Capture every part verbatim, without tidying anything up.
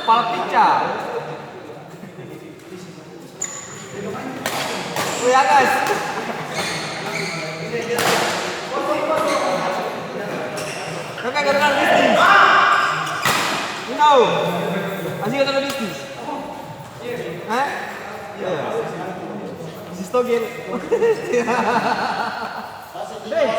Palpica. Weh, Agas. Kakak gara-gara bisnis. You know. Asik gara-gara bisnis. Hah? Iya. Bisnis togel. Hei.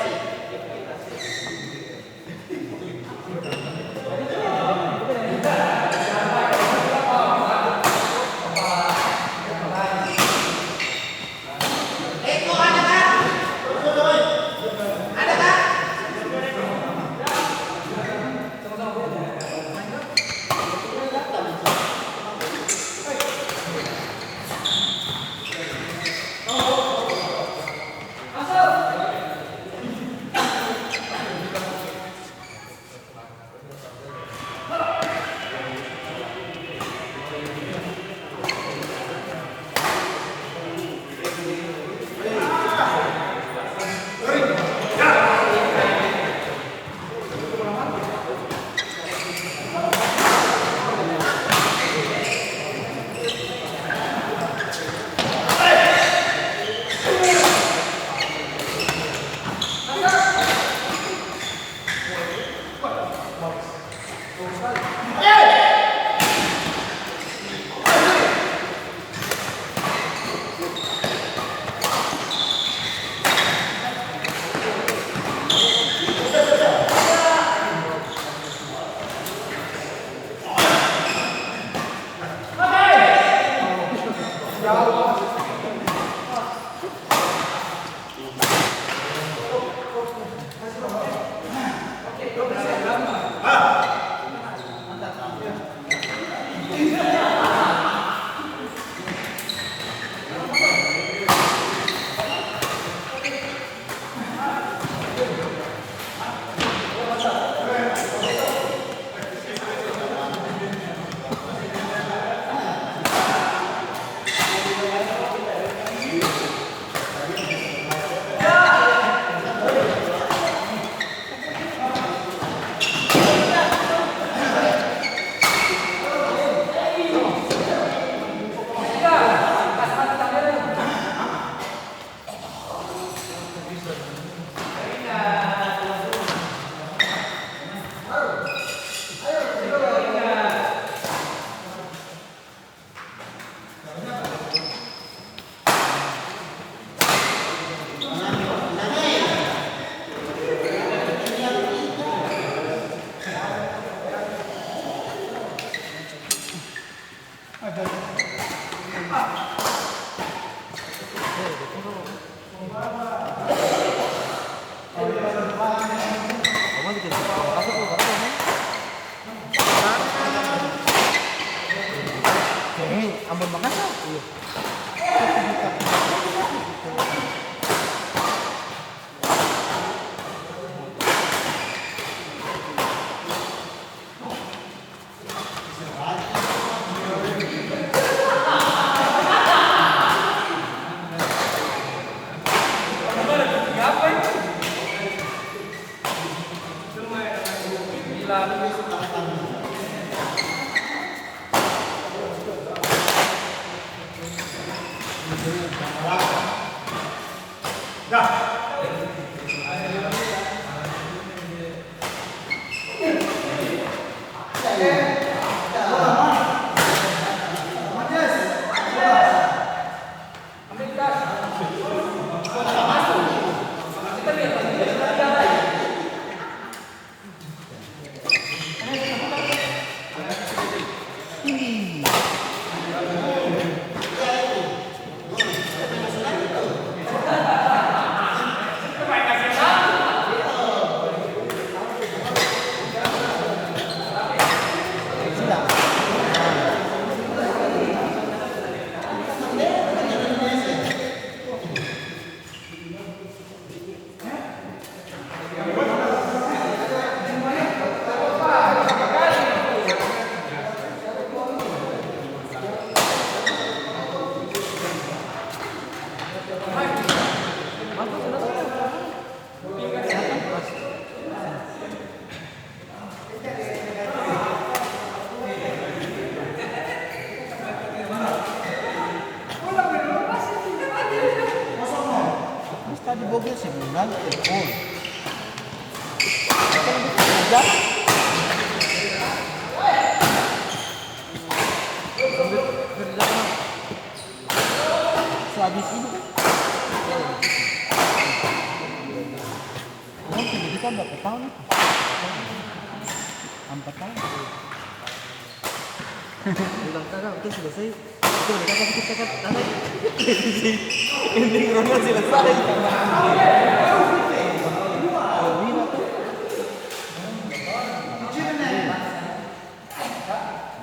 Ambon Makassar? Iya. Nanti telepon. Sehabis ini kan. Orang pendidikan berapa tahun itu? Empat tahun. Bilang, "Kakak, itu selesai." Itu udah kakak, itu kakak, kakak. Ending ronde selesai. Kalau Wina tuh.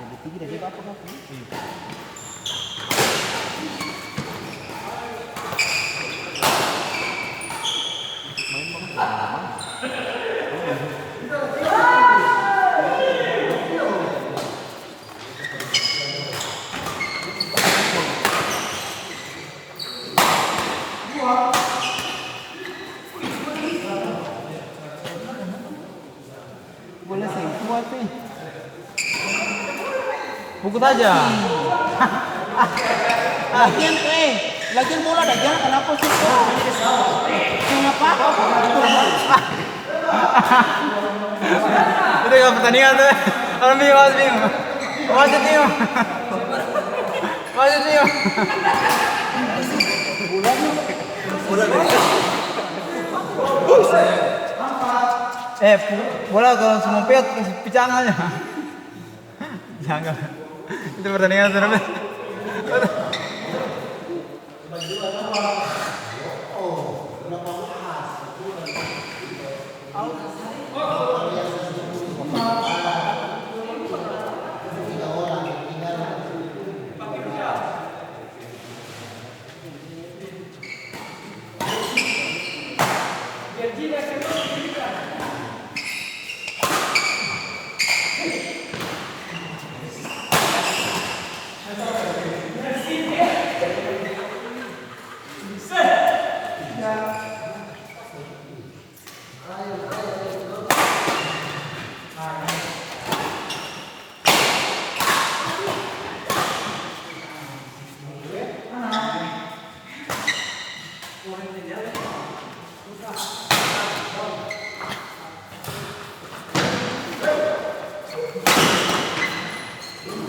Lebih tinggi dari apa, Kak? Bola seng kuat, eh. Pukul saja. Lagian, eh, lagian bola ada jalan, kenapa sih? Kenapa? Itu kan pertandingan tuh. Orang bingung, orang bingung. Wasit bingung. Wasit bingung. Eh, bola kalau semua peot, kasih picang aja. Jangan. Itu pertandingan seru.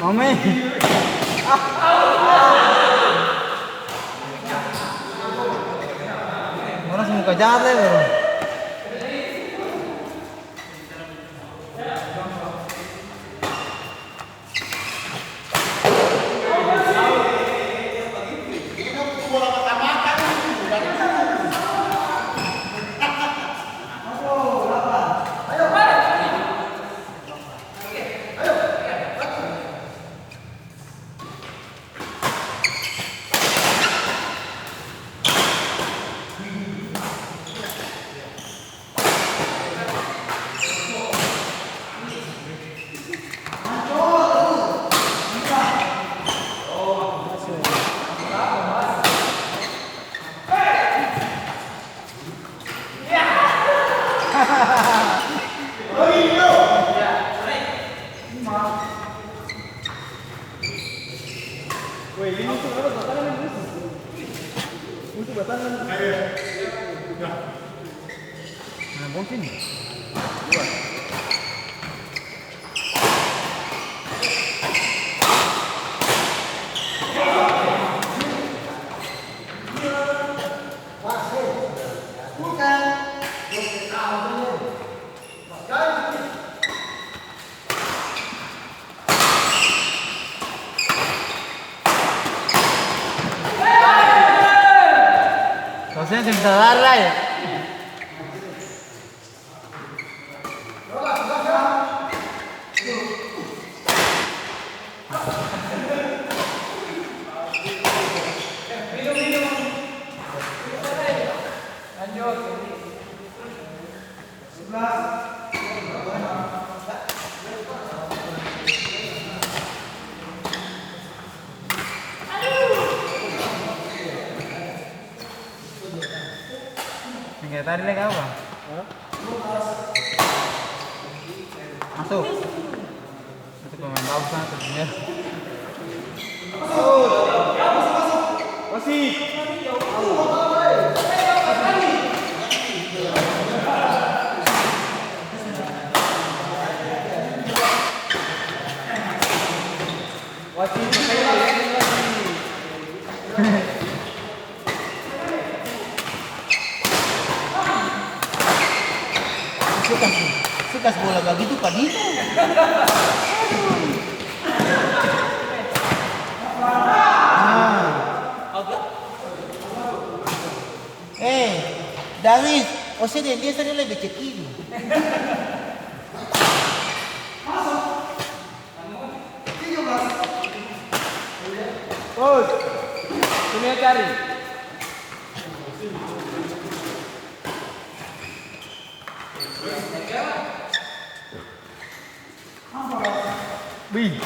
Mami. Orang su muka jahat lai baru. Mana bong sini? Kau seng bisa lari lai. Yang kayak tadi lagi apa? Masuk. Itu pemain bagus kan, terus dia. Masuk. Masih. Gitu. Aduh. Ah. Eh, Dawid, ose deng dia sa, dia lebe cekili. Coach, sini cari. Wih.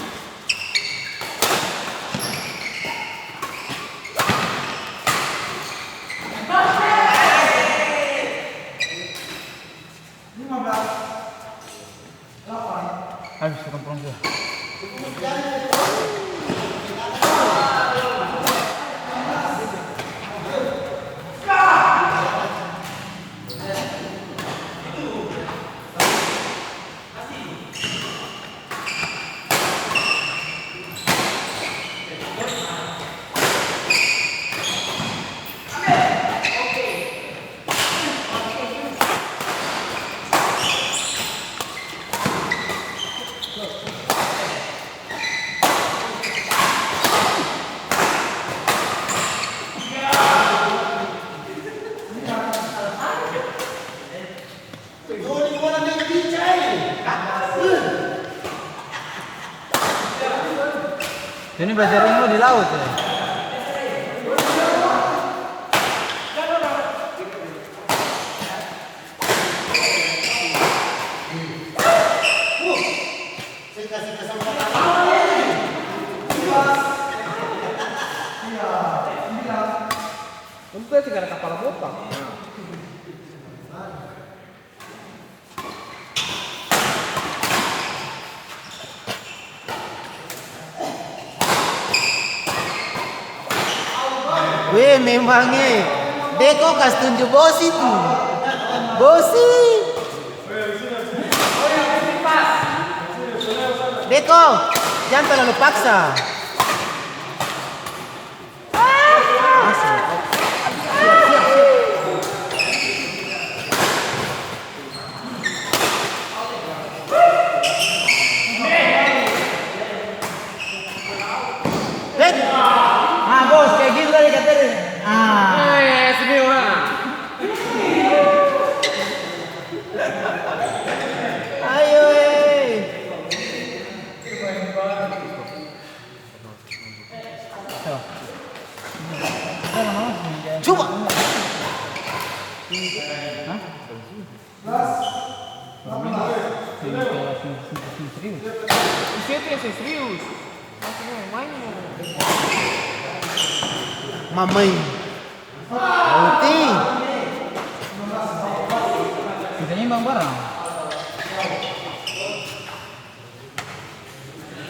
Habis, katong pulang sudah. Ini belajar ilmu di laut, ya? Untung dia seng ada kapala botak. Weh, memang e. Beko kas tunju bosi tu. Bosi. Beko, jang talalu paksa. Ah, bos, kaya gitu tadi katanya. Ah. Ayo, eh. Coba. Hah? Serius? Serius? Mamae. Bukti. Kita imbang barang.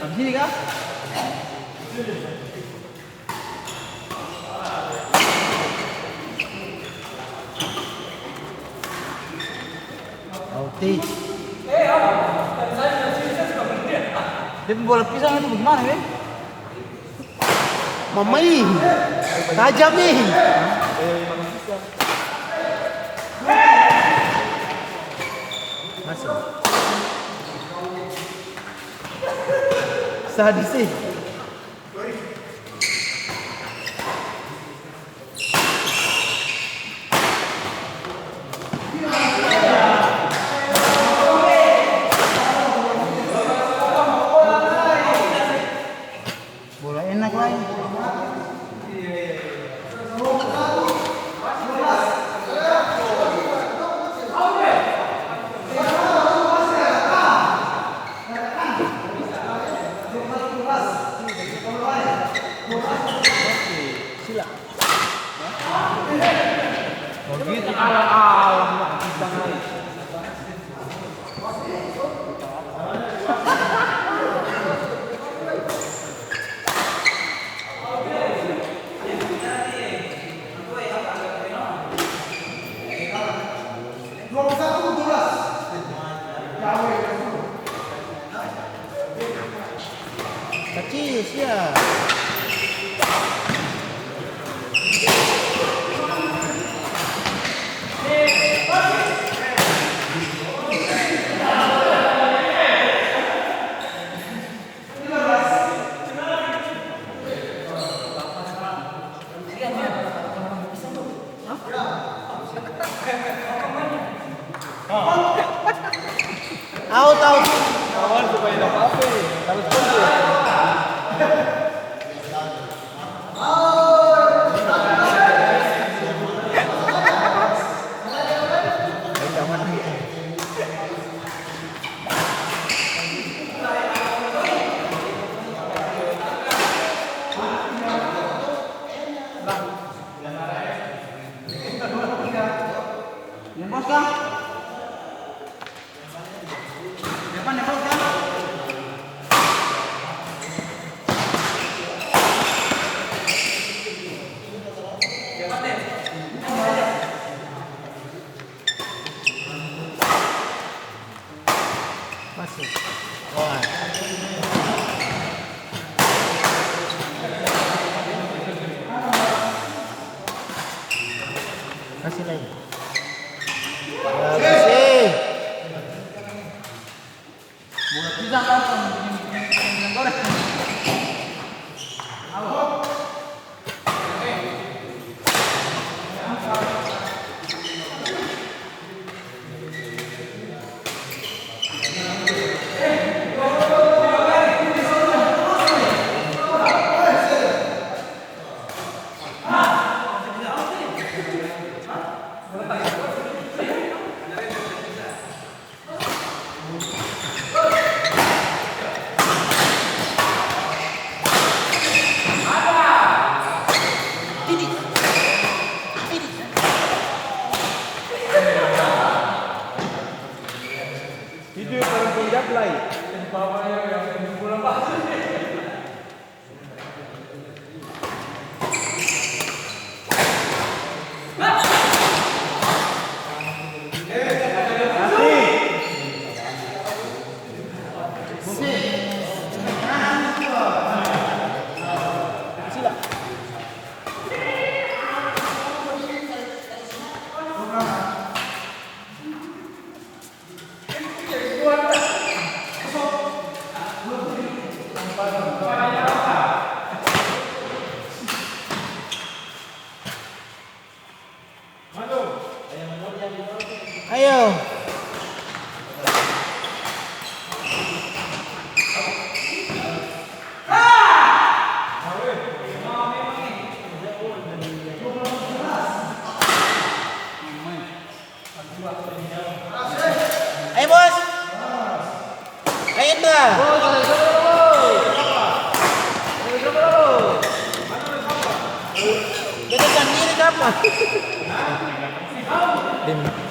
Abis ini kah? Oke. Dia pung bola pisang itu bagimana, be? Mama ih, tajam nih. Masuk. Sadis sih. Bola enak lai. Sila. Bagitu pula alam. Kacil, sia. Masih. Kasih lagi. Kasih. Video paling penjat lai. Ayo. Ayo, Bos. Ayo, Indra. Beta sandiri kapa? Dim.